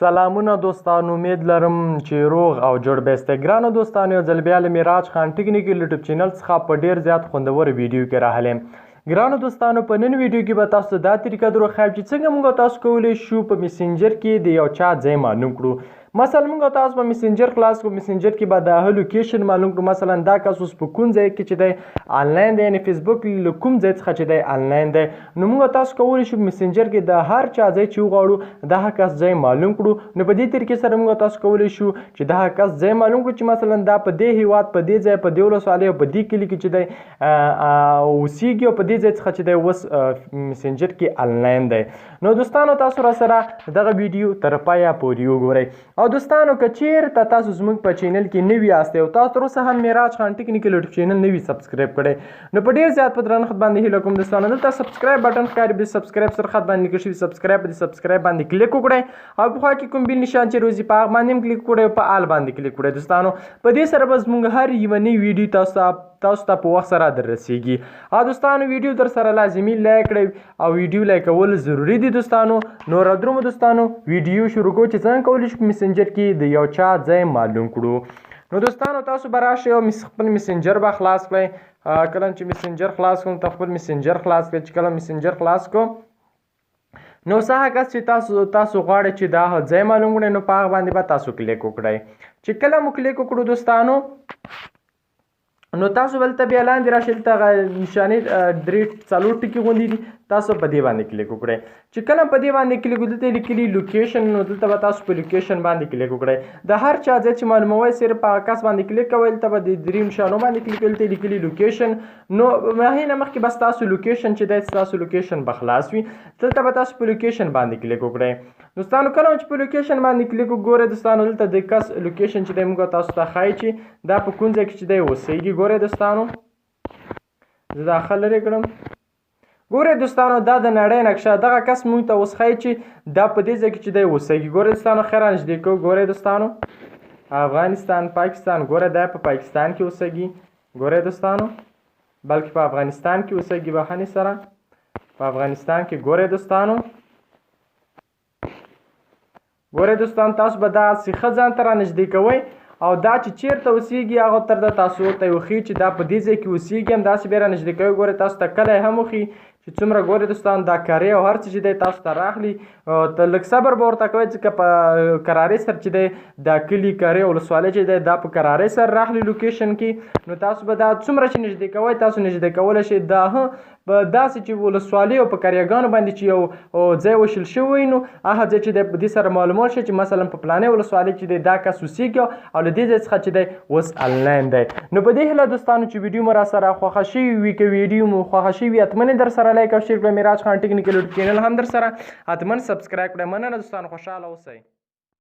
سلامونه دوستانو، امید لرم چې روغ او جوړ به یاست. ګرانو دوستانو، یو ځل بیا له میراج خان ټکنیکل یوټیوب چینل څخه په ډیر زیات خوندور ویډیو کې راغلی یم. ګرانو دوستانو، په نن ویډیو کې به تاسو دا طریقه دروښایم چې څنګه موږ تاسو کولی شو په میسنجر کې د یو چا ځای معلوم کړو. مثلا موږ تاسو په میسنجر خلاص کړو، میسنجر کې به د لوکیشن معلوم کړو. مثلا دا کس اوس په کوم ځای کې چې دی آنلاین دی، یعنې فیسبوک له کوم ځای څخه چې دی آنلاین دی، نو موږ تاسو کولی شو میسنجر کې د هر چا ځای چې وغواړو د هغه کس ځای معلوم کړو. نو په دې طریقې سره موږ تاسو کولی شو چې د هغه کس ځای معلوم کړو چې مثلا دا په دې هیواد، په دې ځای، په دې ولسوالۍ او په دې کلي کې چې دی اوسیږي او په دې ځای څخه چې دی اوس میسنجر کې آنلاین دی. نو دوستانو، تاسو را سره دغه ویډیو تر پایه پورې وګورئ. او دوستانو، که چیرته تاسو زموږ په چینل کې نوي یاست او تاسو تر اوسه هم میراج خان ټکنیکل یوټیوب چینل نوي سبسکرایب کړئ، نو په ډیر زیات په درنښت باندې هیله کوم دوستانو، دلته سبسکرایب بټن ښکاري، به سبسکرایب سره خط باندې لیکل شوی سبسکرایب، د سبسکرایب باندې کلیک وکړئ او په خوا کې کوم بل نشان چې روزي په هغه باندې هم کلیک وکړئ او په آل باندې کلیک وکړئ. دوستانو، په دې سره به زموږ هر یوه نوې ویډیو تاسو ته په وخت سره در رسیږي. او دوستانو، ویډیو در سره لازمي لایک کړئ او ویډیو لایک کول ضروري دي دوستانو. نو رادرومو دوستانو، ویډیو شروع کوو چې څنګه کولی شو په میسنجر کې د یو چا ځای معلوم کړو. نو دوستانو، تاسو به راشئ او خپل میسنجر به خلاص کړئ. کله چې میسنجر خلاص کړو، ته خپل میسنجر خلاص کړئ. چې کله میسنجر خلاص کړو، نو څه هغه کس چې تاسو غواړئ چې دا ځای معلوم کړئ، نو په هغه باندې به تاسو کلیک وکړئ. چې کله مو کلیک وکړو دوستانو، نو تاسو دلته بیا لاندې راشئ، دلته هغه نشانې، درې څلور ټکي غوندې دي، تاسو په دې باندې کلیک وکړئ. چې کله په دې باندې کلیک وکړئ، دلته یې لیکلي لوکیشن، نو دلته به تاسو په لوکیشن باندې کلیک وکړئ. د هر چا ځای چې معلوموئ، صرف په هغه کس باندې کلیک کوئ، دلته به د درې نشانو باندې کلیک کوئ، دلته یې لیکلي لوکیشن. نو هغې نه مخکې به ستاسو لوکیشن چې دی، ستاسو لوکیشن به خلاص وي، دلته به تاسو په لوکیشن باندې کلیک وکړئ. دوستانو، کله چې په لوکیشن باندې کلیک وګورئ دوستانو، دلته د کس لوکیشن چې دی موږ تاسو ته ښایي چې دا په کوم ځای کې چې دی اوسېږي. ګورئ دوستانو، زه دا ښه لرې کړم. ګورئ دوستانو، دا د نړۍ نقشه، دغه کس موږ ته اوس ښایي چې دا په دې ځای کې چې دی اوسېږي. ګورئ دوستانو، ښه رانږدې کوو. ګورئ دوستانو، افغانستان، پاکستان، ګورئ دا په پاکستان کې اوسېږي. ګورئ دوستانو، بلکې په افغانستان کې اوسېږي، بخښنې سره په افغانستان کې. ګورئ دوستانو، ګورئ دوستان، تاسو به دا ښه ځان ته رانږدې کوئ او دا چې چیرته اوسېږي هغه تر دا تاسو ته وښیي چې دا په دې ځای کې اوسېږي. همداسې بیا رانږدې کوئ. ګورئ تاسو ته کلی هم وښیي چې څومره. ګورئ دوستان، دا کرې او هر څه چې دی تاسو ته راخلي. ته لږ صبر به ورته کوئ، ځکه په کرارۍ سره چې دی دا کلي، کرې، ولسوالۍ چې دی دا په کرارۍ سره راخلي لوکیشن کې. نو تاسو به دا څومره چې نږدې کوئ، تاسو نږدې کولی شئ. دا هم په داسې چې ولسوالۍ او په کریاګانو باندې چې یو ځای ویشل شوی، نو هغه ځای چې دی په دې سره معلومول شي چې مثلا په پلانې ولسوالۍ چې دی دا کس اوسېږي او له دې ځای څخه چې دی اوس آنلاین دی. نو په دې هیله دوستانو چې ویډیو مو را سره خوښه شوې وي، که ویډیو مو خوښه شوې وي، حتماً یې در سره لایک او شیر کړئ. میراج خان ټکنیکل یوټیوب چینل هم در سره حتماً سبسکرایب کړئ. مننه دوستانو، خوشحاله اوسئ.